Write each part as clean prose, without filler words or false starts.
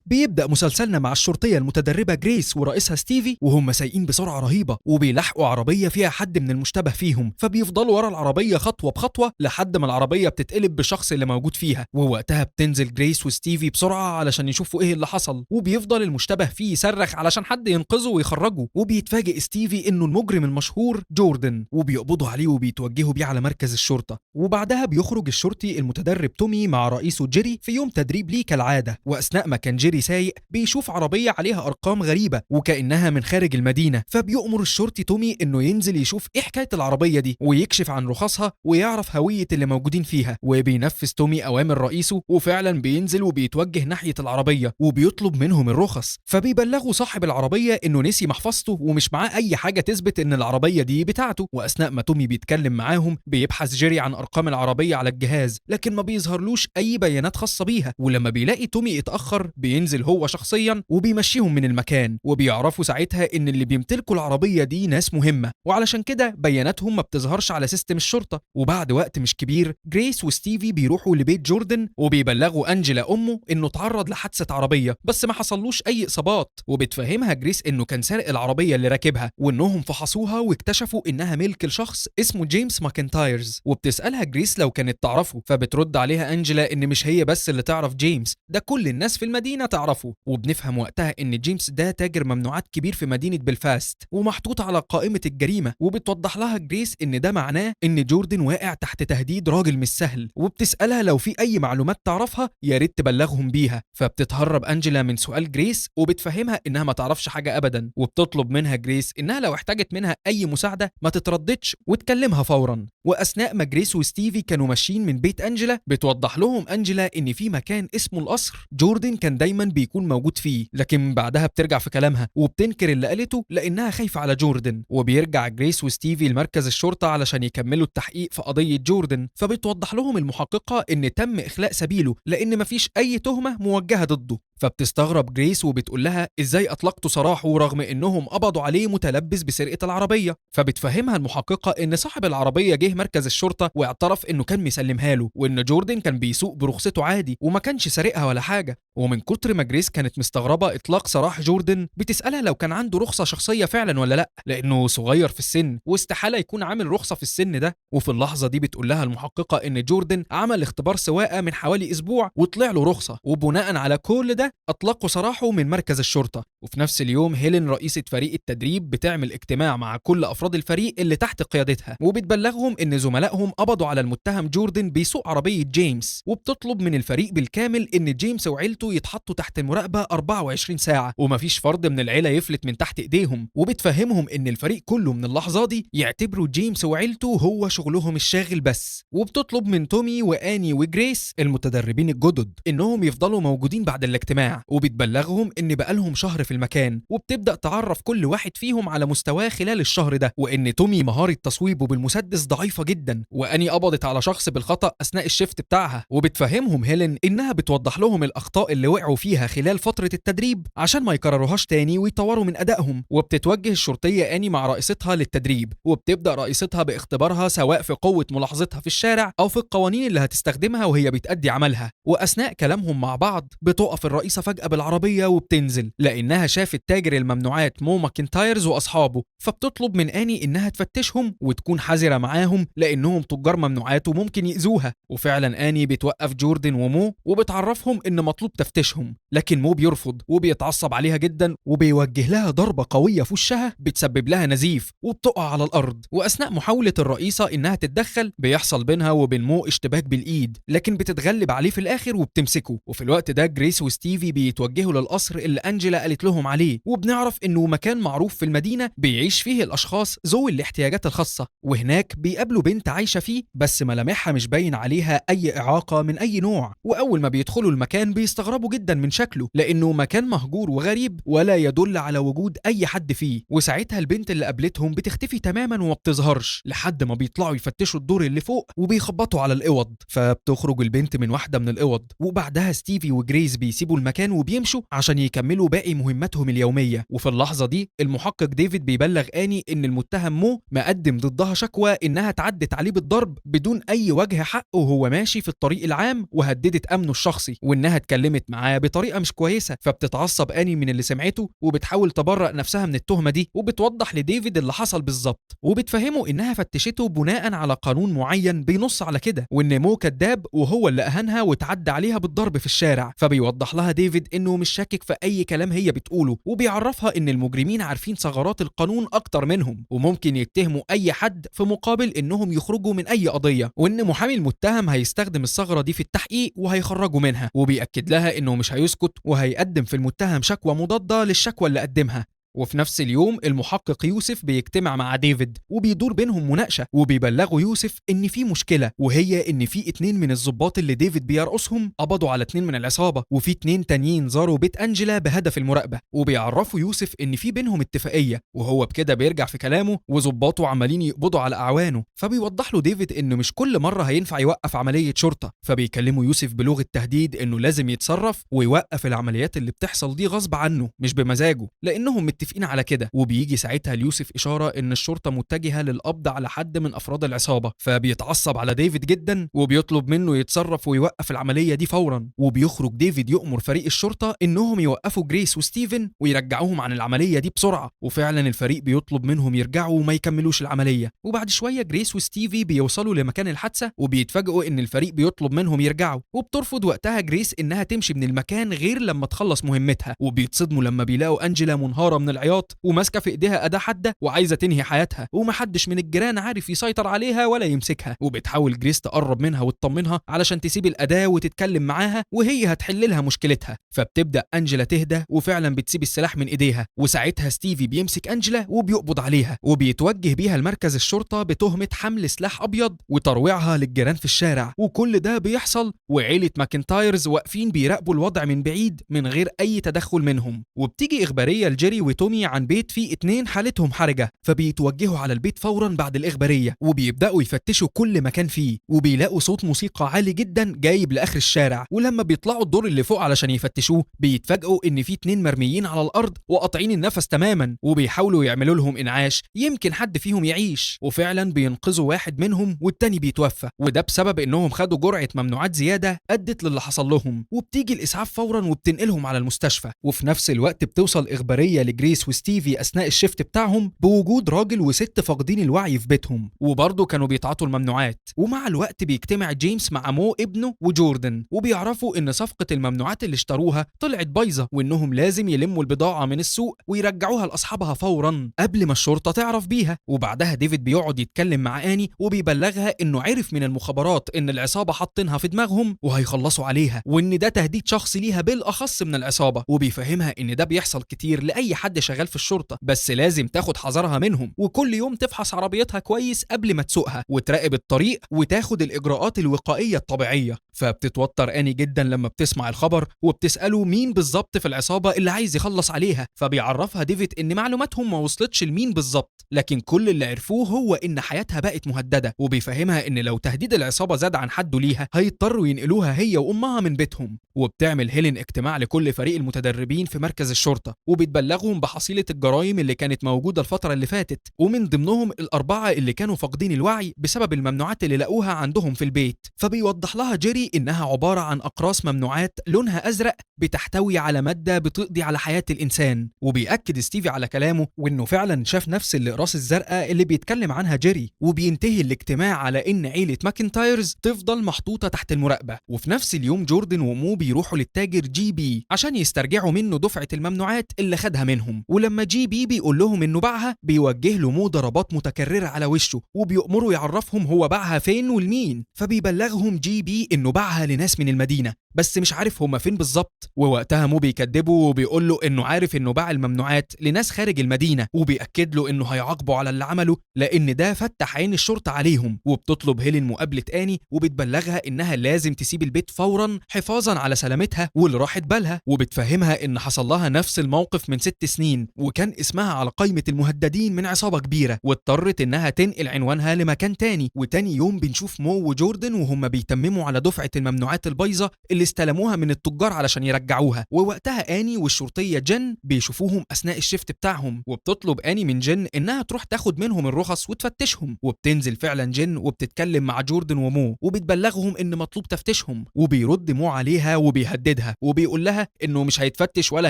بيبدأ مسلسلنا مع الشرطية المتدربة جريس ورئيسها ستيفي وهم سايقين بسرعة رهيبة وبيلاحقوا عربية فيها حد من المشتبه فيهم، فبيفضلوا ورا العربية خطوة بخطوة لحد ما العربية بتتقلب بالشخص اللي موجود فيها. ووقتها بتنزل جريس وستيفي بسرعة علشان يشوفوا ايه اللي حصل، وبيفضل المشتبه فيه يصرخ علشان حد ينقذه ويخرجه. وبيتفاجئ ستيفي انه المجرم المشهور جوردن، وبيقبضوا عليه وبيتوجهوا بيه على مركز الشرطة. وبعدها بيخرج الشرطي المتدرب تومي مع رئيسه جيري في يوم تدريب ليه كالعادة. وأثناء ما كان جيري سايق بيشوف عربية عليها أرقام غريبة وكأنها من خارج المدينة، فبيؤمر الشرطي تومي إنه ينزل يشوف إيه حكاية العربية دي ويكشف عن رخصها ويعرف هوية اللي موجودين فيها. وبينفذ تومي أوامر رئيسه وفعلا بينزل وبيتوجه ناحية العربية وبيطلب منهم الرخص، فبيبلغوا صاحب العربية إنه نسي محفظته ومش معاه أي حاجة تثبت إن العربية دي بتاعته. وأثناء ما تومي بيتكلم معاهم بيبحث جيري عن أرقام العربية على الجهاز، لكن ما بيظهرلوش أي بيانات خاصة بيها. ولما بيلاقي تومي اتأخر بينزل هو شخصيا وبيمشيهم من المكان، وبيعرفوا ساعتها إن اللي بيمتلكوا العربية دي ناس مهمة، وعلشان كده بياناتهم ما بتظهرش على system الشرطة. وبعد وقت مش كبير جريس وستيفي بيروحوا لبيت جوردن وبيبلغوا أنجلا أمه إنه اتعرض لحادثة عربية بس ما حصلوش أي إصابات، وبتفهمها جريس إنه كان سارق العربية اللي راكبها وإنهم فحصوها واكتشفوا إنها ملك لشخص اسمه جيمس ماكنتايرز. وبتسألها جريس لو كانت تعرفه، فبترد عليها أنجلا إن مش هي بس اللي تعرف جيمس، ده كل الناس في المدينة تعرفه. وبنفهم وقتها إن جيمس ده تاجر ممنوعات كبير في مدينة بلفاست ومحطوط على قائمة الجريمة. وبتوضح لها جريس إن ده معناه إن جوردن واقع تحت تهديد راجل مش سهل، وبتسألها لو في أي معلومات تعرفها يا ريت تبلغهم بيها. فبتتهرب أنجلا من سؤال جريس وبتفهمها إنها ما تعرفش حاجة أبدا، وبتطلب منها جريس إنها لو احتاجت منها أي مساعدة ما تترددش وتكلمها فورا. وأثناء ما جريس وستيفي كانوا ماشيين من بيت أنجلا بتوضح لهم أنجلا إن في مكان اسمه القصر جوردن كان دايما بيكون موجود فيه، لكن بعدها بترجع في كلامها وبتنكر اللي قالته لأنها خايفة على جوردن. وبيرجع جريس وستيفي لمركز الشرطة علشان يكملوا التحقيق في قضية جوردن، فبتوضح لهم المحققة إن تم إخلاء سبيله لأن مفيش أي تهمة موجهة ضده. فبتستغرب جريس وبتقول لها ازاي اطلقتوا سراحه رغم انهم قبضوا عليه متلبس بسرقه العربية. فبتفهمها المحققه ان صاحب العربية جه مركز الشرطة واعترف انه كان مسلمها له، وان جوردن كان بيسوق برخصته عادي وما كانش سارقها ولا حاجة. ومن كتر ما جريس كانت مستغربه اطلاق سراح جوردن بتسالها لو كان عنده رخصه شخصية فعلا ولا لا، لانه صغير في السن واستحاله يكون عامل رخصه في السن ده. وفي اللحظة دي بتقول لها المحققه ان جوردن عمل اختبار سواقة من حوالي اسبوع وطلع له رخصه، وبناء على كل ده أطلقوا سراحه من مركز الشرطة. وفي نفس اليوم هيلين رئيسة فريق التدريب بتعمل اجتماع مع كل أفراد الفريق اللي تحت قيادتها، وبتبلغهم إن زملائهم قبضوا على المتهم جوردن بيسوق عربية جيمس، وبتطلب من الفريق بالكامل إن جيمس وعيلته يتحطوا تحت المراقبة 24 ساعة ومفيش فرد من العيلة يفلت من تحت إيديهم. وبتفهمهم إن الفريق كله من اللحظة دي يعتبروا جيمس وعيلته هو شغلهم الشاغل بس. وبتطلب من تومي وآني وجريس المتدربين الجدد إنهم يفضلوا موجودين بعد الاجتماع، وبتبلغهم ان بقالهم شهر في المكان، وبتبدا تعرف كل واحد فيهم على مستواه خلال الشهر ده، وان تومي مهارة تصويبه بالمسدس ضعيفة جدا، واني قبضت على شخص بالخطا اثناء ال shift بتاعها. وبتفهمهم هيلين انها بتوضح لهم الاخطاء اللي وقعوا فيها خلال فترة التدريب عشان ما يكرروهاش تاني ويطوروا من ادائهم. وبتتوجه الشرطية اني مع رئيستها للتدريب، وبتبدا رئيستها باختبارها سواء في قوة ملاحظتها في الشارع او في القوانين اللي هتستخدمها وهي بتأدي عملها. واثناء كلامهم مع بعض بتقف الرئيسة فجأة بالعربية وبتنزل لأنها شافت تاجر الممنوعات مو ماكنتايرز وأصحابه، فبتطلب من آني إنها تفتشهم وتكون حذرة معاهم لأنهم تجار ممنوعات وممكن يأذوها. وفعلا آني بتوقف جوردن ومو وبتعرفهم إن مطلوب تفتشهم، لكن مو بيرفض وبيتعصب عليها جدا وبيوجه لها ضربة قوية في وشها بتسبب لها نزيف وبتقع على الأرض. وأثناء محاولة الرئيسة إنها تتدخل بيحصل بينها وبين مو اشتباك بالإيد، لكن بتتغلب عليه في الآخر وبتمسكه. وفي الوقت ده جريس وستيفي بيتوجهوا للقصر اللي أنجلا قالت لهم عليه، وبنعرف إنه مكان معروف في المدينة بيعيش فيه الأشخاص ذوي الاحتياجات الخاصة. وهناك بيقابلوا بنت عايشة فيه بس ملامحها مش باين عليها أي إعاقة من أي نوع. وأول ما بيدخلوا المكان بيستغربوا جدا من شكله لأنه مكان مهجور وغريب ولا يدل على وجود أي حد فيه. وساعتها البنت اللي قابلتهم بتختفي تماما وما بتظهرش لحد ما بيطلعوا يفتشوا الدور اللي فوق وبيخبطوا على الأوض، فبتخرج البنت من واحدة من الأوض. وبعدها ستيفي وجريس بيسيبوا المكان المكان وبيمشوا عشان يكملوا باقي مهمتهم اليومية. وفي اللحظة دي المحقق ديفيد بيبلغ آني إن المتهم مو مقدم ضدها شكوى إنها تعدت عليه بالضرب بدون أي وجه حق وهو ماشي في الطريق العام وهددت أمنه الشخصي، وإنها اتكلمت معاه بطريقة مش كويسة. فبتتعصب آني من اللي سمعته وبتحاول تبرأ نفسها من التهمة دي، وبتوضح لديفيد اللي حصل بالظبط، وبتفهمه إنها فتشته بناء على قانون معين بينص على كده، وإن مو كذاب وهو اللي أهانها وتعدى عليها بالضرب في الشارع. فبيوضح لها ديفيد إنه مش شاكك في أي كلام هي بتقوله، وبيعرفها إن المجرمين عارفين ثغرات القانون أكتر منهم وممكن يتهموا أي حد في مقابل إنهم يخرجوا من أي قضية، وإن محامي المتهم هيستخدم الثغرة دي في التحقيق وهيخرجوا منها. وبيأكد لها إنه مش هيسكت وهيقدم في المتهم شكوى مضادة للشكوى اللي قدمها. وفي نفس اليوم المحقق يوسف بيجتمع مع ديفيد وبيدور بينهم مناقشة، وبيبلغوا يوسف إن في مشكلة، وهي إن في 2 من الضباط اللي ديفيد بيرقصهم قبضوا على 2 من العصابة، وفي 2 تانيين زاروا بيت أنجلا بهدف المراقبة. وبيعرفوا يوسف إن في بينهم اتفاقية، وهو بكده بيرجع في كلامه وظباطه عمالين يقبضوا على أعوانه. فبيوضح له ديفيد إنه مش كل مرة هينفع يوقف عملية شرطة، فبيكلموا يوسف بلغة تهديد إنه لازم يتصرف ويوقف العمليات اللي بتحصل دي غصب عنه مش بمزاجه، لأنهم متفقين على كده. وبيجي ساعتها ليوسف إشارة إن الشرطة متجهة للقبض على حد من أفراد العصابة، فبيتعصب على ديفيد جدا وبيطلب منه يتصرف ويوقف العملية دي فورا. وبيخرج ديفيد يؤمر فريق الشرطة إنهم يوقفوا جريس وستيفن ويرجعوهم عن العملية دي بسرعة، وفعلا الفريق بيطلب منهم يرجعوا وما يكملوش العملية. وبعد شوية جريس وستيفي بيوصلوا لمكان الحادثة وبيتفاجئوا إن الفريق بيطلب منهم يرجعوا، وبترفض وقتها جريس إنها تمشي من المكان غير لما تخلص مهمتها. وبيتصدموا لما بيلاقوا أنجلا منهارة من العياط وماسكه في ايديها اداه حادة وعايزه تنهي حياتها، ومحدش من الجيران عارف يسيطر عليها ولا يمسكها. وبتحاول جريس تقرب منها وتطمنها علشان تسيب الاداة وتتكلم معاها وهي هتحل لها مشكلتها. فبتبدا انجلا تهدى وفعلا بتسيب السلاح من ايديها، وساعتها ستيفي بيمسك انجلا وبيقبض عليها وبيتوجه بيها لمركز الشرطة بتهمه حمل سلاح ابيض وترويعها للجيران في الشارع. وكل ده بيحصل وعيلة ماكنتايرز واقفين بيراقبوا الوضع من بعيد من غير اي تدخل منهم. وبتيجي اخبارية لجيري وتومي عن بيت فيه 2 حالتهم حرجة، فبيتوجهوا على البيت فورا بعد الإخبارية وبيبدأوا يفتشوا كل مكان فيه، وبيلاقوا صوت موسيقى عالي جدا جايب لآخر الشارع. ولما بيطلعوا الدور اللي فوق علشان يفتشوه بيتفاجئوا إن في 2 مرميين على الأرض وقاطعين النفس تماما، وبيحاولوا يعملوا لهم إنعاش يمكن حد فيهم يعيش، وفعلا بينقذوا واحد منهم والتاني بيتوفى، وده بسبب إنهم خدوا جرعة ممنوعات زيادة أدت للي حصل لهم. وبتيجي الإسعاف فورا وبتنقلهم على المستشفى. وفي نفس الوقت بتوصل إخبارية لجريس وستيفي أثناء ال shift بتاعهم بوجود راجل وست فاقدين الوعي في بيتهم، وبرضه كانوا بيتعاطوا الممنوعات. ومع الوقت بيجتمع جيمس مع مو ابنه وجوردن، وبيعرفوا إن صفقة الممنوعات اللي اشتروها طلعت بايظة، وإنهم لازم يلموا البضاعة من السوق ويرجعوها لأصحابها فورا قبل ما الشرطة تعرف بيها. وبعدها ديفيد بيقعد يتكلم مع آني وبيبلغها إنه عرف من المخابرات إن العصابة حاطينها في دماغهم وهيخلصوا عليها، وإن ده تهديد شخصي ليها بالأخص من العصابة. وبيفهمها إن ده بيحصل كتير لأي حد شغال في الشرطة، بس لازم تاخد حذرها منهم، وكل يوم تفحص عربيتها كويس قبل ما تسوقها وتراقب الطريق وتاخد الإجراءات الوقائية الطبيعية. فبتتوتر آني جدا لما بتسمع الخبر وبتسأله مين بالظبط في العصابة اللي عايز يخلص عليها. فبيعرفها ديفيد إن معلوماتهم ما وصلتش لمين بالظبط، لكن كل اللي عرفوه هو إن حياتها بقت مهددة، وبيفهمها إن لو تهديد العصابة زاد عن حده ليها هيضطروا ينقلوها هي وأمها من بيتهم. وبتعمل هيلين اجتماع لكل فريق المتدربين في مركز الشرطة، وبتبلغهم بحصيلة الجرائم اللي كانت موجودة الفترة اللي فاتت، ومن ضمنهم ال4 اللي كانوا فاقدين الوعي بسبب الممنوعات اللي لقوها عندهم في البيت. فبيوضح لها جيري إنها عبارة عن أقراص ممنوعات لونها أزرق بتحتوي على مادة بتقضي على حياة الإنسان. وبيأكد ستيفي على كلامه وإنه فعلا شاف نفس الأقراص الزرقاء اللي بيتكلم عنها جيري. وبينتهي الاجتماع على إن عيلة ماكنتايرز تفضل محطوطة تحت المراقبة. وفي نفس اليوم جوردن ومو بيروحوا للتاجر جي بي عشان يسترجعوا منه دفعة الممنوعات اللي خدها منهم. ولما جي بي بيقول لهم إنه باعها بيوجه له مو ضربات متكررة على وشه وبيأمره يعرفهم هو باعها فين والمين. فبيبلغهم جي بي إنه باعها لناس من المدينة بس مش عارف هما فين بالظبط. ووقتها مو بيكدبه وبيقول له انه عارف انه باع الممنوعات لناس خارج المدينة، وبيأكد له انه هيعاقبه على اللي عمله لان ده فتح عين الشرطة عليهم. وبتطلب هيلين مقابله اني وبتبلغها انها لازم تسيب البيت فورا حفاظا على سلامتها واللي راحت بالها، وبتفهمها ان حصل لها نفس الموقف من 6 سنين سنين، وكان اسمها على قائمة المهددين من عصابة كبيرة، واضطرت انها تنقل عنوانها لمكان تاني. وتاني يوم بنشوف مو وجوردن وهم بيتمموا على دفعة الممنوعات البايظة اللي استلموها من التجار علشان يرجعوها. ووقتها اني والشرطية جن بيشوفوهم اثناء ال shift بتاعهم، وبتطلب اني من جن انها تروح تاخد منهم الرخص وتفتشهم، وبتنزل فعلا جن وبتتكلم مع جوردن ومو وبتبلغهم ان مطلوب تفتيشهم. وبيرد مو عليها وبيهددها وبيقول لها انه مش هيتفتش ولا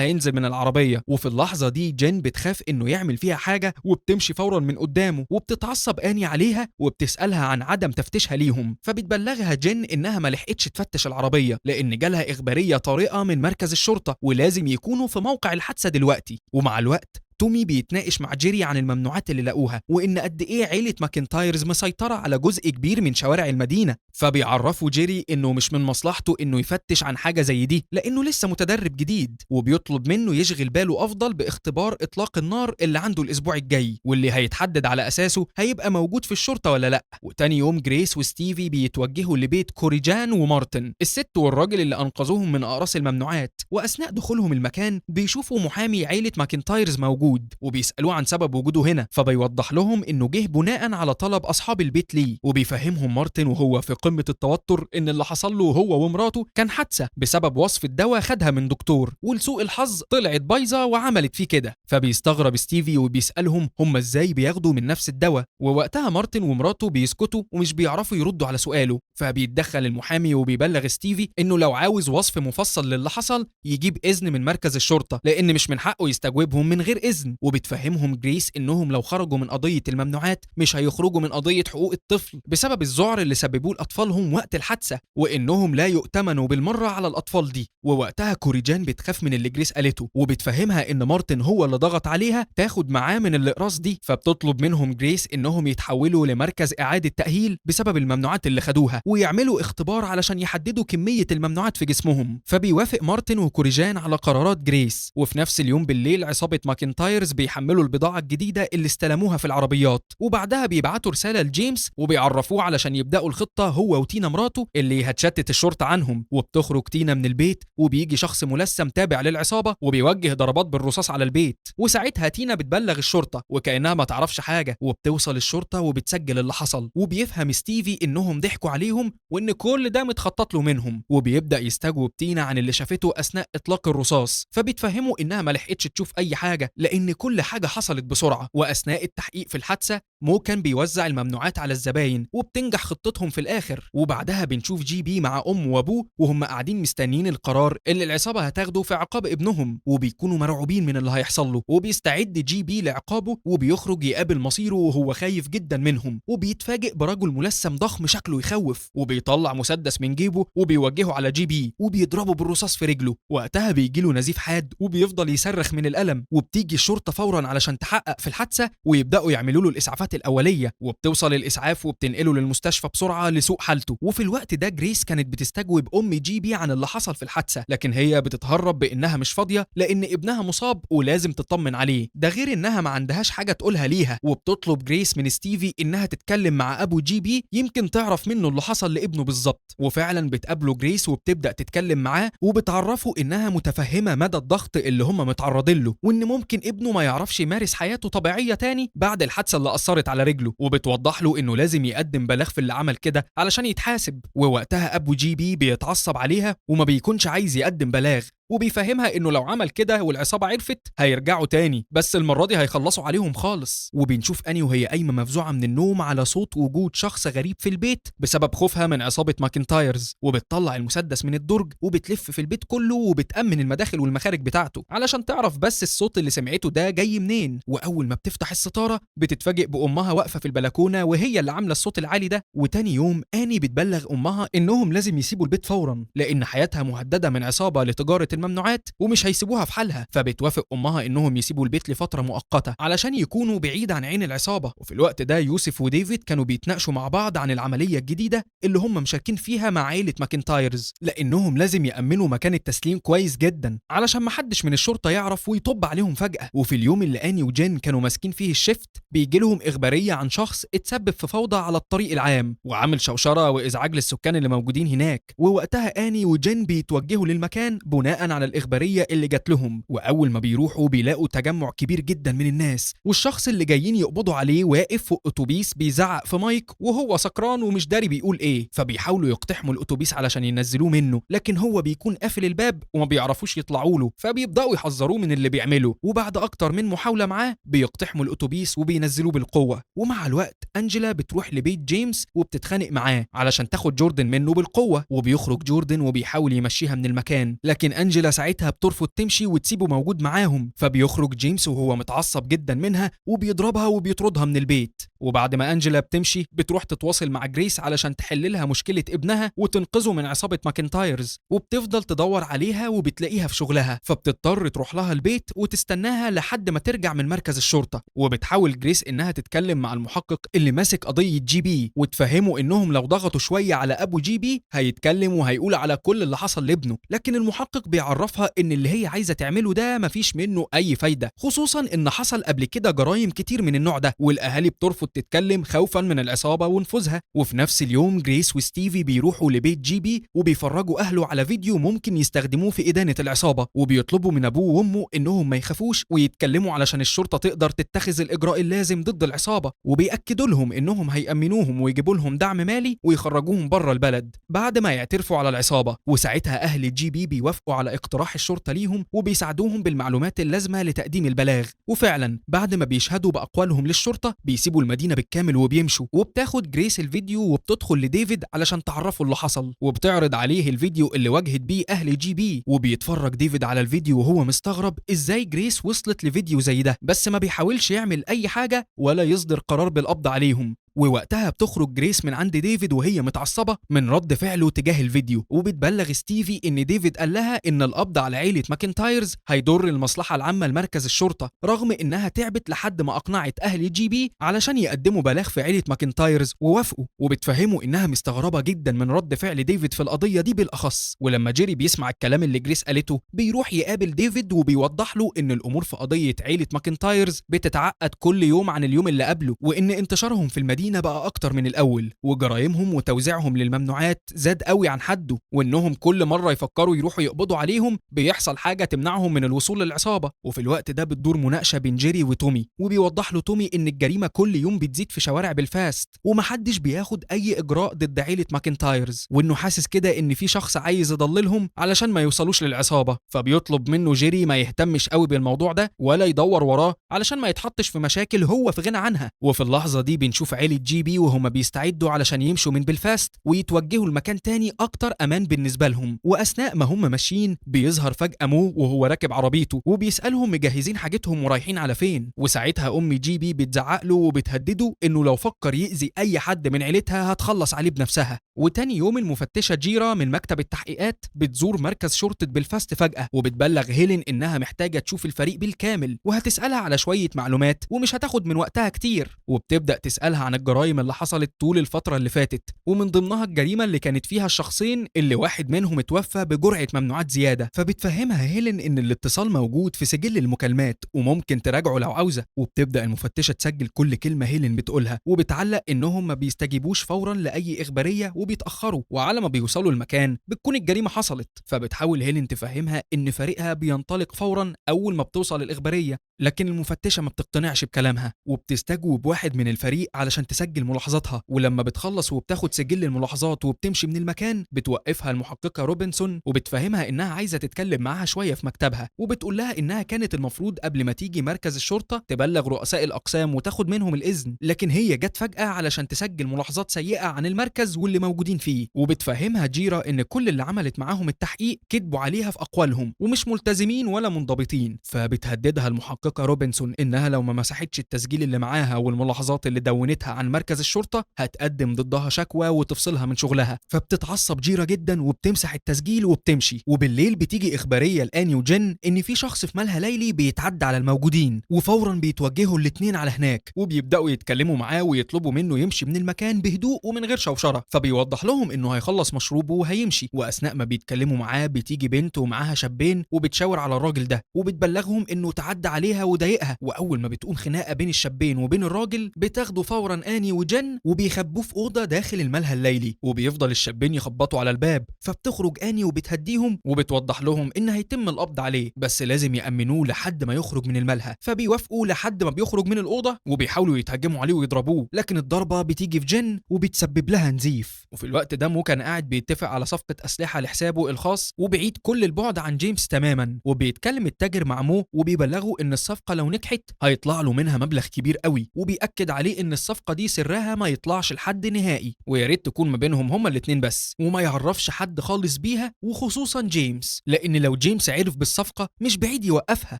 هينزل من العربية. وفي اللحظة دي جن بتخاف انه يعمل فيها حاجة وبتمشي فورا من قدامه، وبتتعصب اني عليها وبتسالها عن عدم تفتيشها ليهم. فبتبلغها جن انها ما لحقتش تفتش العربية لان جالها اخبارية طارئة من مركز الشرطة ولازم يكونوا في موقع الحادثة دلوقتي. ومع الوقت تومي بيتناقش مع جيري عن الممنوعات اللي لقوها، وإن قد إيه عيلة ماكنتايرز مسيطرة على جزء كبير من شوارع المدينة. فبيعرفوا جيري إنه مش من مصلحته إنه يفتش عن حاجة زي دي لأنه لسه متدرب جديد، وبيطلب منه يشغل باله أفضل باختبار إطلاق النار اللي عنده الأسبوع الجاي، واللي هيتحدد على أساسه هيبقى موجود في الشرطة ولا لأ. وتاني يوم جريس وستيفي بيتوجهوا لبيت كوريجان ومارتن، الست والراجل اللي أنقذوهم من أقراص الممنوعات. وأثناء دخولهم المكان بيشوفوا محامي عيلة ماكنتايرز موجود وبيسألوه عن سبب وجوده هنا، فبيوضح لهم انه جه بناء على طلب اصحاب البيت ليه. وبيفهمهم مارتن وهو في قمة التوتر ان اللي حصل له هو ومراته كان حادثة بسبب وصف الدواء خدها من دكتور، ولسوء الحظ طلعت بايظة وعملت فيه كده. فبيستغرب ستيفي وبيسألهم هم ازاي بياخدوا من نفس الدواء، ووقتها مارتن ومراته بيسكتوا ومش بيعرفوا يردوا على سؤاله. فبيتدخل المحامي وبيبلغ ستيفي انه لو عاوز وصف مفصل للي حصل يجيب اذن من مركز الشرطة، لان مش من حقه يستجوبهم من غير إذن. وبتفهمهم جريس إنهم لو خرجوا من قضية الممنوعات مش هيخرجوا من قضية حقوق الطفل بسبب الذعر اللي سببوه لأطفالهم وقت الحادثة، وإنهم لا يؤتمنوا بالمرة على الأطفال دي. ووقتها كوريجان بتخاف من اللي جريس قالته، وبتفهمها إن مارتن هو اللي ضغط عليها تاخد معاه من الإقراص دي. فبتطلب منهم جريس إنهم يتحولوا لمركز إعادة تأهيل بسبب الممنوعات اللي خدوها، ويعملوا اختبار علشان يحددوا كمية الممنوعات في جسمهم. فبيوافق مارتن وكوريجان على قرارات جريس. وفي نفس اليوم بالليل عصابة ماكنتايرز بيحملوا البضاعة الجديدة اللي استلموها في العربيات، وبعدها بيبعتوا رسالة لجيمس وبيعرفوه علشان يبدأوا الخطة هو وتينا مراته اللي هتشتت الشرطة عنهم. وبتخرج تينا من البيت وبيجي شخص ملثم تابع للعصابة وبيوجه ضربات بالرصاص على البيت، وساعتها تينا بتبلغ الشرطة وكأنها ما تعرفش حاجة. وبتوصل الشرطة وبتسجل اللي حصل، وبيفهم ستيفي انهم ضحكوا عليهم وان كل ده متخطط له منهم. وبيبدأ يستجوب تينا عن اللي شافته أثناء إطلاق الرصاص، فبتفهمه انها ما لحقتش تشوف اي حاجة لأن كل حاجة حصلت بسرعة. وأثناء التحقيق في الحادثة مو كان بيوزع الممنوعات على الزباين، وبتنجح خطتهم في الآخر. وبعدها بنشوف جي بي مع أمه وأبوه وهم قاعدين مستنيين القرار اللي العصابة هتاخده في عقاب ابنهم، وبيكونوا مرعوبين من اللي هيحصل له. وبيستعد جي بي لعقابه وبيخرج يقابل مصيره وهو خايف جدا منهم، وبيتفاجئ برجل ملثم ضخم شكله يخوف، وبيطلع مسدس من جيبه وبيوجهه على جي بي وبيضربه بالرصاص في رجله. وقتها بيجيله نزيف حاد وبيفضل يصرخ من الألم، وبتيجي الشرطة فورا علشان تحقق في الحادثة ويبدأوا يعملوا له الإسعافات الأولية. وبتوصل الإسعاف وبتنقله للمستشفى بسرعة لسوء حالته. وفي الوقت ده جريس كانت بتستجوب أم جي بي عن اللي حصل في الحادثة، لكن هي بتتهرب بإنها مش فاضية لأن ابنها مصاب ولازم تطمن عليه، ده غير إنها ما عندهاش حاجة تقولها ليها. وبتطلب جريس من ستيفي إنها تتكلم مع أبو جي بي يمكن تعرف منه اللي حصل لابنه بالظبط. وفعلا بتقابله جريس وبتبدأ تتكلم معاه وبتعرفه إنها متفهمة مدى الضغط اللي هم متعرضين له، وإن ممكن ابنه ما يعرفش يمارس حياته طبيعية تاني بعد الحادثة اللي أثرت على رجله. وبتوضح له إنه لازم يقدم بلاغ في اللي عمل كده علشان يتحاسب. ووقتها أبو جي بي بيتعصب عليها وما بيكونش عايز يقدم بلاغ، وبيفهمها انه لو عمل كده والعصابه عرفت هيرجعوا تاني، بس المرة دي هيخلصوا عليهم خالص. وبنشوف اني وهي قايمة مفزوعه من النوم على صوت وجود شخص غريب في البيت بسبب خوفها من عصابة ماكنتايرز، وبتطلع المسدس من الدرج وبتلف في البيت كله وبتامن المداخل والمخارج بتاعته علشان تعرف بس الصوت اللي سمعته ده جاي منين. واول ما بتفتح الستارة بتتفاجئ بامها واقفة في البلكونه وهي اللي عامله الصوت العالي ده. وتاني يوم اني بتبلغ امها انهم لازم يسيبوا البيت فورا لان حياتها مهددة من عصابة لتجاره الممنوعات ومش هيسيبوها في حالها. فبتوافق امها انهم يسيبوا البيت لفترة مؤقتة علشان يكونوا بعيد عن عين العصابة. وفي الوقت ده يوسف وديفيد كانوا بيتناقشوا مع بعض عن العملية الجديدة اللي هم مشاركين فيها مع عائلة ماكنتايرز، لانهم لازم يامنوا مكان التسليم كويس جدا علشان محدش من الشرطة يعرف ويطب عليهم فجاة. وفي اليوم اللي اني وجين كانوا ماسكين فيه ال shift بيجي لهم اخبارية عن شخص اتسبب في فوضى على الطريق العام وعامل شوشرة وازعاج للسكان اللي موجودين هناك. ووقتها اني وجين بيتوجهوا للمكان بناء بناء على الإخبارية اللي جات لهم. وأول ما بيروحوا بيلاقوا تجمع كبير جدا من الناس، والشخص اللي جايين يقبضوا عليه واقف فوق أتوبيس بيزعق في مايك وهو سكران ومش داري بيقول إيه. فبيحاولوا يقتحموا الأتوبيس علشان ينزلوه منه، لكن هو بيكون قافل الباب وما بيعرفوش يطلعوا له، فبيبدأوا يحذروه من اللي بيعمله. وبعد أكتر من محاولة معاه بيقتحموا الأتوبيس وبينزلوه بالقوة. ومع الوقت أنجلا بتروح لبيت جيمس وبتتخانق معاه علشان تاخد جوردن منه بالقوة، وبيخرج جوردن وبيحاول يمشيها من المكان، لكن أنجلا ساعتها بترفض تمشي وتسيبه موجود معاهم. فبيخرج جيمس وهو متعصب جدا منها وبيضربها وبيطردها من البيت. وبعد ما أنجلا بتمشي بتروح تتواصل مع جريس علشان تحل لها مشكلة ابنها وتنقذه من عصابة ماكنتايرز، وبتفضل تدور عليها وبتلاقيها في شغلها، فبتضطر تروح لها البيت وتستناها لحد ما ترجع من مركز الشرطة. وبتحاول جريس إنها تتكلم مع المحقق اللي ماسك قضية جي بي وتفهمه إنهم لو ضغطوا شوية على أبو جي بي هيتكلم وهيقول على كل اللي حصل لابنه، لكن المحقق بيعرفها إن اللي هي عايزة تعمله ده مفيش منه أي فايدة، خصوصا إن حصل قبل كده جرايم كتير من النوع ده والأهالي بترفض تتكلم خوفا من العصابة ونفوذها. وفي نفس اليوم جريس وستيفي بيروحوا لبيت جي بي وبيفرجوا أهله على فيديو ممكن يستخدموه في إدانة العصابة، وبيطلبوا من أبوه وأمه إنهم ما يخافوش ويتكلموا علشان الشرطة تقدر تتخذ الإجراء اللازم ضد العصابة، وبيأكدوا لهم إنهم هيأمنوهم ويجيبوا لهم دعم مالي ويخرجوهم بره البلد بعد ما يعترفوا على العصابة. وساعتها أهل جي بي بيوافقوا على اقتراح الشرطة ليهم وبيساعدوهم بالمعلومات اللازمة لتقديم البلاغ. وفعلا بعد ما بيشهدوا بأقوالهم للشرطة بيسيبوا المدينة بالكامل وبيمشوا. وبتاخد جريس الفيديو وبتدخل لديفيد علشان تعرفه اللي حصل، وبتعرض عليه الفيديو اللي واجهت بيه أهل جي بي. وبيتفرج ديفيد على الفيديو وهو مستغرب ازاي جريس وصلت لفيديو زي ده، بس ما بيحاولش يعمل أي حاجة ولا يصدر قرار بالقبض عليهم. ووقتها بتخرج جريس من عند ديفيد وهي متعصبة من رد فعله تجاه الفيديو، وبتبلغ ستيفي إن ديفيد قال لها إن القبض على عيلة ماكنتايرز هيضر المصلحة العامة لمركز الشرطة، رغم إنها تعبت لحد ما أقنعت أهل جي بي علشان يقدموا بلاغ في عيلة ماكنتايرز ووافقوا. وبتفهموا إنها مستغربة جدا من رد فعل ديفيد في القضية دي بالأخص. ولما جيري بيسمع الكلام اللي جريس قالته بيروح يقابل ديفيد وبيوضح له إن الأمور في قضية عيلة ماكنتايرز بتتعقد كل يوم عن اليوم اللي قبله، وإن انتشارهم في المدينة بقى أكتر من الأول، وجرايمهم وتوزيعهم للممنوعات زاد قوي عن حده، وإنهم كل مرة يفكروا يروحوا يقبضوا عليهم بيحصل حاجة تمنعهم من الوصول للعصابة. وفي الوقت ده بتدور مناقشة بين جيري وتومي، وبيوضح له تومي إن الجريمة كل يوم بتزيد في شوارع بلفاست ومحدش بياخد أي إجراء ضد عيلة ماكنتايرز، وإنه حاسس كده إن في شخص عايز يضللهم علشان ما يوصلوش للعصابة. فبيطلب منه جيري ما يهتمش قوي بالموضوع ده ولا يدور وراه علشان ما يتحطش في مشاكل هو في غنى عنها. وفي اللحظة دي بنشوف عيلة جي بي وهما بيستعدوا علشان يمشوا من بلفاست ويتوجهوا لمكان تاني أكتر أمان بالنسبة لهم. وأثناء ما هم ماشيين بيظهر فجأة مو وهو راكب عربيته وبيسألهم مجهزين حاجتهم ورايحين على فين. وساعتها أم جي بي بتزعق له وبتهدده إنه لو فكر يأذي أي حد من عيلتها هتخلص عليه بنفسها. وتاني يوم المفتشة جيرا من مكتب التحقيقات بتزور مركز شرطة بلفاست فجأة، وبتبلغ هيلين إنها محتاجة تشوف الفريق بالكامل وهتسألها على شوية معلومات ومش هتاخد من وقتها كتير. وبتبدأ تسألها عن الجرائم اللي حصلت طول الفترة اللي فاتت، ومن ضمنها الجريمة اللي كانت فيها الشخصين اللي واحد منهم اتوفى بجرعة ممنوعات زيادة. فبتفهمها هيلين إن الاتصال موجود في سجل المكالمات وممكن تراجعه لو عاوزة. وبتبدأ المفتشة تسجل كل كلمة هيلين بتقولها، وبتعلق إنهم ما بيستجيبوش فورا لأي إخبارية وبيتأخروا، وعلى ما بيوصلوا المكان بتكون الجريمة حصلت. فبتحاول هيلين تفهمها إن فريقها بينطلق فورا أول ما بتوصل الإخبارية، لكن المفتشة ما بتقتنعش بكلامها وبتستجوب واحد من الفريق علشان تسجل ملاحظاتها. ولما بتخلص وبتاخد سجل الملاحظات وبتمشي من المكان بتوقفها المحققة روبنسون وبتفهمها إنها عايزة تتكلم معاها شوية في مكتبها، وبتقول لها إنها كانت المفروض قبل ما تيجي مركز الشرطة تبلغ رؤساء الأقسام وتاخد منهم الإذن، لكن هي جت فجأة علشان تسجل ملاحظات سيئة عن المركز واللي موجودين فيه. وبتفهمها جيرا إن كل اللي عملت معاهم التحقيق كذبوا عليها في أقوالهم ومش ملتزمين ولا منضبطين. فبتهددها المحققة روبنسون إنها لو ما مسحتش التسجيل اللي معاها والملاحظات اللي دونتها عن مركز الشرطة هتقدم ضدها شكوى وتفصلها من شغلها. فبتتعصب جيرا جدا وبتمسح التسجيل وبتمشي. وبالليل بتيجي إخبارية لآني وجن إن في شخص في مالها ليلي بيتعدى على الموجودين، وفورا بيتوجهوا الاتنين على هناك وبيبدأوا يتكلموا معاه ويطلبوا منه يمشي من المكان بهدوء ومن غير شوشرة. فبيوضح لهم إنه هيخلص مشروبه وهيمشي. وأثناء ما بيتكلموا معاه بتيجي بنت ومعاها شابين وبتشاور على الراجل ده وبتبلغهم إنه تعدى عليها عليها وضايقها. واول ما بتقوم خناقه بين الشابين وبين الراجل بتاخده فورا اني وجن وبيخبوه في اوضة داخل الملهى الليلي، وبيفضل الشابين يخبطوا على الباب. فبتخرج اني وبتهديهم وبتوضح لهم ان هيتم القبض عليه بس لازم يأمنوه لحد ما يخرج من الملهى. فبيوافقوا لحد ما بيخرج من الاوضة وبيحاولوا يتهجموا عليه ويضربوه، لكن الضربة بتيجي في جن وبتسبب لها نزيف. وفي الوقت ده مو كان قاعد بيتفق على صفقة اسلحة لحسابه الخاص وبعيد كل البعد عن جيمس تماما. وبيتكلم التاجر مع مو وبيبلغه ان الصفقة لو نجحت هيطلع له منها مبلغ كبير قوي، وبيأكد عليه ان الصفقة دي سرها ما يطلعش لحد نهائي، ويا ريت تكون ما بينهم هما الاثنين بس وما يعرفش حد خالص بيها، وخصوصا جيمس، لان لو جيمس عرف بالصفقه مش بعيد يوقفها.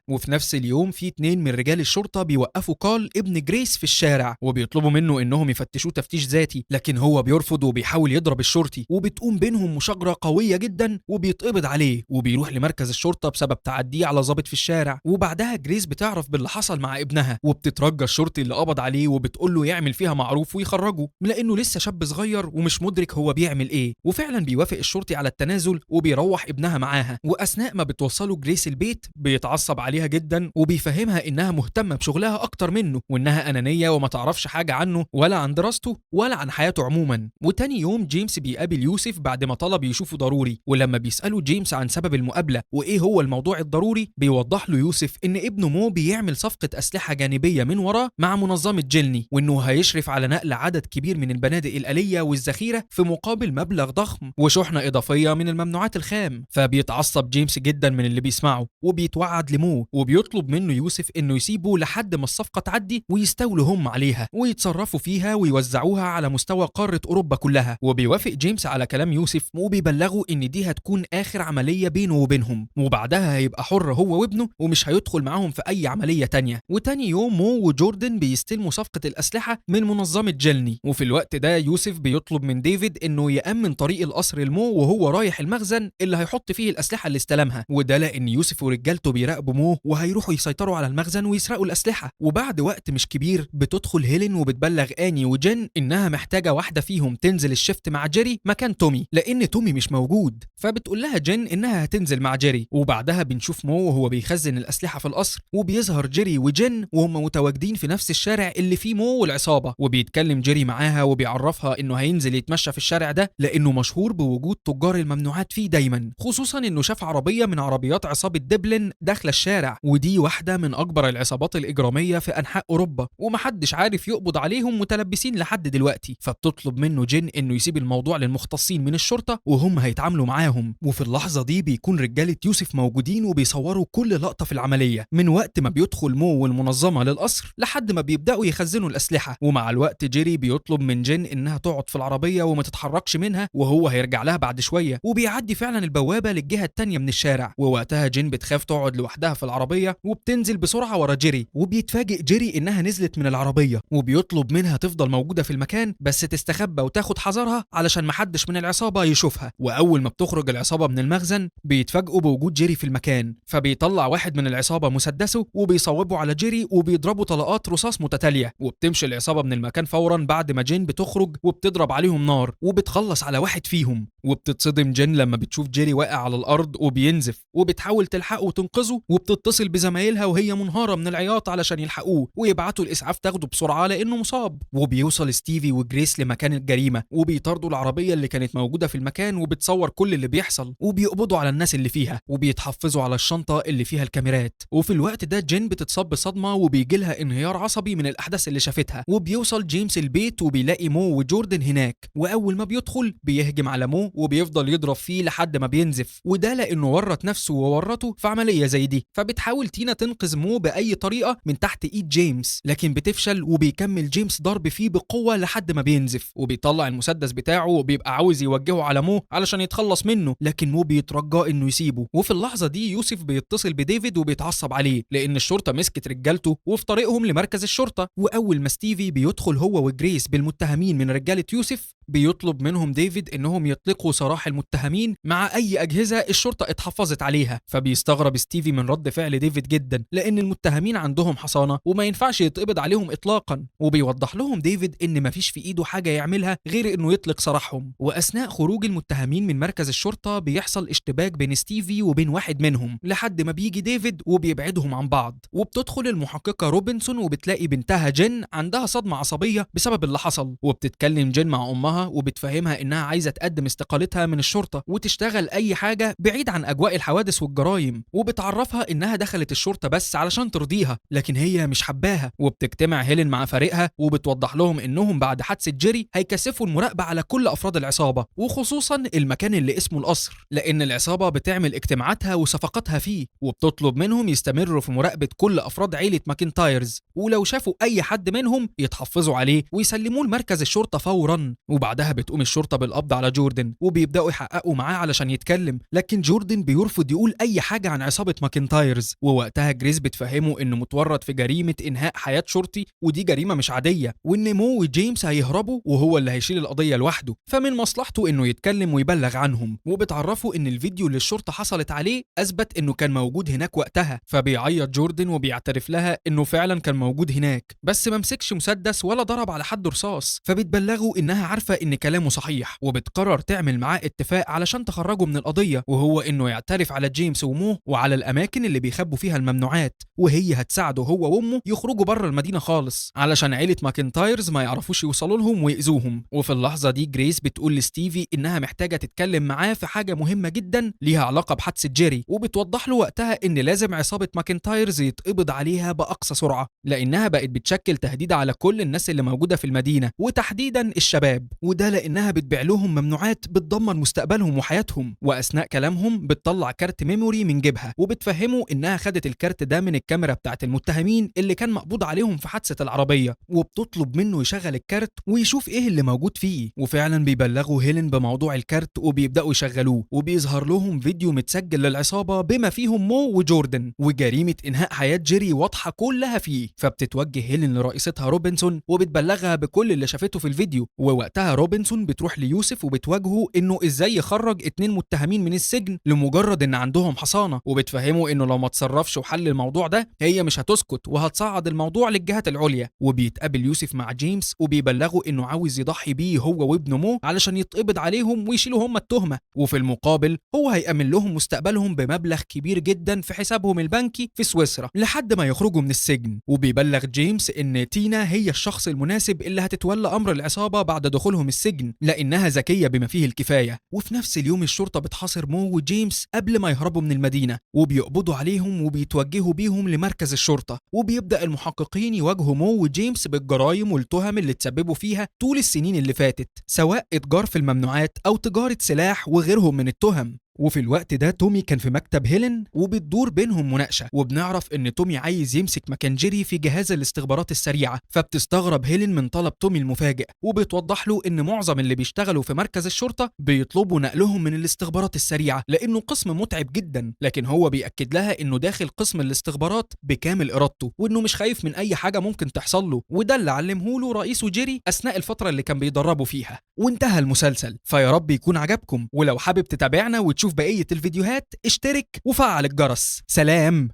وفي نفس اليوم في 2 من رجال الشرطة بيوقفوا كارل ابن جريس في الشارع وبيطلبوا منه انهم يفتشوه تفتيش ذاتي، لكن هو بيرفض وبيحاول يضرب الشرطي، وبتقوم بينهم مشاجره قوية جدا وبيتقبض عليه وبيروح لمركز الشرطة بسبب تعديه على ضابط في الشارع. وبعدها جريس بتعرف باللي حصل مع ابنها وبتترجى الشرطي اللي قبض عليه وبتقول له يعمل فيها معروف ويخرجه لانه لسه شاب صغير ومش مدرك هو بيعمل ايه. وفعلا بيوافق الشرطي على التنازل وبيروح ابنها معاها. واثناء ما بتوصله جريس البيت بيتعصب عليها جدا وبيفهمها انها مهتمة بشغلها اكتر منه وانها انانية وما تعرفش حاجة عنه ولا عن دراسته ولا عن حياته عموما. وتاني يوم جيمس بيقابل يوسف بعد ما طلب يشوفه ضروري، ولما بيساله جيمس عن سبب المقابلة وايه هو الموضوع الضروري بيوضح له يوسف ان ابنه مو بيعمل صفقة اسلحة جانبيه من وراه مع منظمة جيلني، وانه هيشرف على نقل عدد كبير من البنادق الآلية والذخيره في مقابل مبلغ ضخم وشحنه اضافية من الممنوعات الخام. فبيتعصب جيمس جدا من اللي بيسمعه وبيتوعد لمو وبيطلب منه يوسف انه يسيبه لحد ما الصفقة تعدي ويستولوا هم عليها ويتصرفوا فيها ويوزعوها على مستوى قارة اوروبا كلها. وبيوافق جيمس على كلام يوسف وبيبلغه ان دي هتكون اخر عملية بينه وبينهم، وبعدها هيبقى حر هو وابنه ومش هيدخل معاهم في اي عملية تانية. وتاني يوم مو وجوردن بيستلموا صفقة الاسلحة من منظمة جيلني. وفي الوقت ده يوسف بيطلب من ديفيد انه يأمن طريق القصر لمو وهو رايح المخزن اللي هيحط فيه الاسلحة اللي استلمها، وده لان يوسف ورجالته بيراقبوا مو وهيروحوا يسيطروا على المخزن ويسرقوا الاسلحة. وبعد وقت مش كبير بتدخل هيلين وبتبلغ اني وجن انها محتاجه واحدة فيهم تنزل ال shift مع جيري مكان تومي لان تومي مش موجود، فبتقول لها جن انها هتنزل مع جيري. وبعدها بنشوف مو وهو بيخزن الاسلحة في القصر، وبيظهر جيري وجن وهم متواجدين في نفس الشارع اللي فيه مو والعصابه، وبيتكلم جيري معاها وبيعرفها انه هينزل يتمشى في الشارع ده لانه مشهور بوجود تجار الممنوعات فيه دايما، خصوصا انه شاف عربية من عربيات عصابة دبلن داخله الشارع، ودي واحدة من اكبر العصابات الاجرامية في انحاء اوروبا ومحدش عارف يقبض عليهم متلبسين لحد دلوقتي. فبتطلب منه جن انه يسيب الموضوع للمختصين من الشرطة وهم هيتعاملوا معاهم. وفي اللحظة دي بيكون رجاله يوسف موجودين وبيصوروا كل لقطة في العملية من وقت ما بيدخل مو والمنظمه للقصر لحد ما بيبداوا يخزنوا الاسلحة. ومع الوقت جيري بيطلب من جن انها تقعد في العربية وما تتحركش منها وهو هيرجع لها بعد شوية، وبيعدي فعلا البوابة للجهة الثانية من الشارع. ووقتها جن بتخاف تقعد لوحدها في العربية وبتنزل بسرعة ورا جيري، وبيتفاجئ جيري انها نزلت من العربية وبيطلب منها تفضل موجودة في المكان بس تستخبى وتاخد حذرها علشان محدش من العصابة يشوفها. واول ما بتخرج العصابة من المخزن بيتفاجئوا بوجود جيري في المكان، فبيطلع واحد من العصابة مسدسه وبيصوبه على جيري وبيضربوا طلقات رصاص متتالية، وبتمشي العصابة من المكان فورا بعد ما جين بتخرج وبتضرب عليهم نار وبتخلص على واحد فيهم. وبتتصدم جين لما بتشوف جيري واقع على الارض وبينزف، وبتحاول تلحقه وتنقذه وبتتصل بزمايلها وهي منهاره من العياط علشان يلحقوه ويبعتوا الاسعاف تاخده بسرعة لانه مصاب. وبيوصل ستيفي وجريس لمكان الجريمة وبيطاردوا العربية اللي كانت موجودة في المكان وبتصور كل اللي بيحصل، وبيقبضوا على الناس اللي فيها وبيتحفظوا على الشنطة اللي فيها الكاميرات. وفي الوقت ده جين بتتصاب بصدمة وبيجي لها انهيار عصبي من الاحداث اللي شافتها. وبيوصل جيمس البيت وبيلاقي مو وجوردن هناك، واول ما بيدخل بيهجم على مو وبيفضل يضرب فيه لحد ما بينزف، وده لانه ورط نفسه وورطه في عملية زي دي. فبتحاول تينا تنقذ مو باي طريقه من تحت ايد جيمس لكن بتفشل، وبيكمل جيمس ضرب فيه بقوة لحد ما بينزف، وبيطلع المسدس بتاعه وبيبقى عاوز يوجهه على مو علشان يتخلص منه، لكن مو بيترجاه انه يسيبه. وفي اللحظة دي يوسف بيتصل بديفيد وبيتعصب عليه لان الشرطة مسكت رجالته وفي طريقهم لمركز الشرطة. واول ما ستيفي بيدخل هو وجريس بالمتهمين من رجاله يوسف بيطلب منهم ديفيد انهم يطلقوا سراح المتهمين مع اي اجهزة الشرطة اتحفظت عليها. فبيستغرب ستيفي من رد فعل ديفيد جدا لان المتهمين عندهم حصانه وما ينفعش يتقبض عليهم اطلاقا، وبيوضح لهم ديفيد ان مفيش في ايده حاجة يعملها غير انه يطلق سراحهم. واثناء خروج المتهمين من مركز الشرطة بيحصل اشتباك بين ستيفي وبين واحد منهم لحد ما بيجي ديفيد وبيبعدهم عن عن بعض. وبتدخل المحققة روبنسون وبتلاقي بنتها جين عندها صدمة عصبية بسبب اللي حصل، وبتتكلم جين مع أمها وبتفهمها إنها عايزة تقدم استقالتها من الشرطة وتشتغل أي حاجة بعيد عن أجواء الحوادث والجرائم، وبتعرفها إنها دخلت الشرطة بس علشان ترضيها لكن هي مش حباها. وبتجتمع هيلين مع فريقها وبتوضح لهم إنهم بعد حادثة جيري هيكثفوا المراقبة على كل أفراد العصابة، وخصوصا المكان اللي اسمه القصر، لأن العصابة بتعمل اجتماعاتها وصفقاتها فيه، وبتطلب منهم يستمروا في مراقبة كل أفراد عيلة ماكنتايرز، ولو شافوا أي حد منهم يتحفظوا عليه ويسلموه لمركز الشرطة فورا. وبعدها بتقوم الشرطة بالقبض على جوردن وبيبدأوا يحققوا معاه علشان يتكلم، لكن جوردن بيرفض يقول أي حاجة عن عصابة ماكنتايرز. ووقتها جريس بتفهمه إنه متورط في جريمة إنهاء حياة شرطي، ودي جريمة مش عادية، وإن مو وجيمس هيهربوا وهو اللي هيشيل القضية لوحده، فمن مصلحته إنه يتكلم ويبلغ عنهم. وبتعرفوا إن الفيديو اللي الشرطة حصلت عليه أثبت إنه كان موجود هناك وقتها، فبيعيط جوردن وبيعترف لها إنه فعلا كان موجود هناك، بس ما مسكش مسدس ولا ضرب على حد رصاص. فبتبلغه إنها عارفة إن كلامه صحيح، وبتقرر تعمل معاه اتفاق علشان تخرجه من القضية، وهو إنه يعترف على جيمس ومو وعلى الأماكن اللي بيخبوا فيها الممنوعات، وهي هتساعده هو وأمه يخرجوا بره المدينة خالص علشان عيلة ماكنتايرز ما يعرفوش يوصلوا لهم ويأذوهم. وفي اللحظة دي جريس بتقول لستيفي إنها محتاجة تتكلم معاه في حاجة مهمة جدا ليها علاقة بحادثة جيري، وبتوضح له وقتها إن لازم عصابة ماكنتايرز يتقبض عليها بأقصى سرعة، لأنها بقت بتشكل تهديد على كل الناس اللي موجودة في المدينة وتحديدا الشباب، وده لأنها بتبيع لهم ممنوعات بتدمر مستقبلهم وحياتهم. وأثناء كلامهم بتطلع كارت memory من جيبها وبتفهمه إنها خدت الكارت ده من الكاميرا بتاعت المتهمين اللي كان مقبوض عليهم في حادثة العربية، وبتطلب منه يشغل الكارت ويشوف إيه اللي موجود فيه. وفعلا بيبلغوا هيلين بموضوع الكارت وبيبدأوا يشغلوه، وبيظهر لهم فيديو متسجل للعصابة بما فيهم مو وجوردن، وجريمة إنهاء حياة جيري واضحة كلها فيه. فبتتوجه هيلين لرئيستها روبنسون وبتبلغها بكل اللي شافته في الفيديو، ووقتها روبنسون بتروح ليوسف وبتواجهه إنه إزاي يخرج 2 متهمين من السجن لمجرد إن عندهم حصانة، وبتفهمه إنه لو ما تصرفش وحل الموضوع ده هي مش هتسكت وهتصعد الموضوع للجهات العليا. وبيتقابل يوسف مع جيمس وبيبلغه إنه عاوز يضحي بيه هو وابنه مو علشان يتقبض عليهم ويشيلوا هم التهمة، وفي المقابل هو هيأمن لهم مستقبلهم بمبلغ كبير جدا في حسابهم البنكي في سويسرا لحد ما يخرجوا من السجن. وبيبلغ جيمس إن تينا هي الشخص المناسب اللي هتتولى أمر العصابة بعد دخولهم السجن لأنها ذكية بما فيه الكفاية. وفي نفس اليوم الشرطة بتحاصر مو وجيمس قبل ما يهربوا من المدينة، وبيقبضوا عليهم وبيتوجهوا بيهم لمركز الشرطة، وبيبدأ المحققين يواجهوا مو وجيمس بالجرائم والتهم اللي تسببوا فيها طول السنين اللي فاتت، سواء اتجار في الممنوعات أو تجارة سلاح وغيرهم من التهم. وفي الوقت ده تومي كان في مكتب هيلين وبتدور بينهم مناقشة، وبنعرف إن تومي عايز يمسك مكان جيري في جهاز الاستخبارات السريعة. فبتستغرب هيلين من طلب تومي المفاجئ، وبتوضح له إن معظم اللي بيشتغلوا في مركز الشرطة بيطلبوا نقلهم من الاستخبارات السريعة لأنه قسم متعب جدا، لكن هو بيأكد لها إنه داخل قسم الاستخبارات بكامل إرادته وإنه مش خايف من أي حاجة ممكن تحصل له، وده اللي علمه له رئيسه جيري أثناء الفترة اللي كان بيدربه فيها. وانتهى المسلسل، فيا رب يكون عجبكم، ولو حابب تتابعنا وتشوف بقية الفيديوهات اشترك وفعل الجرس. سلام.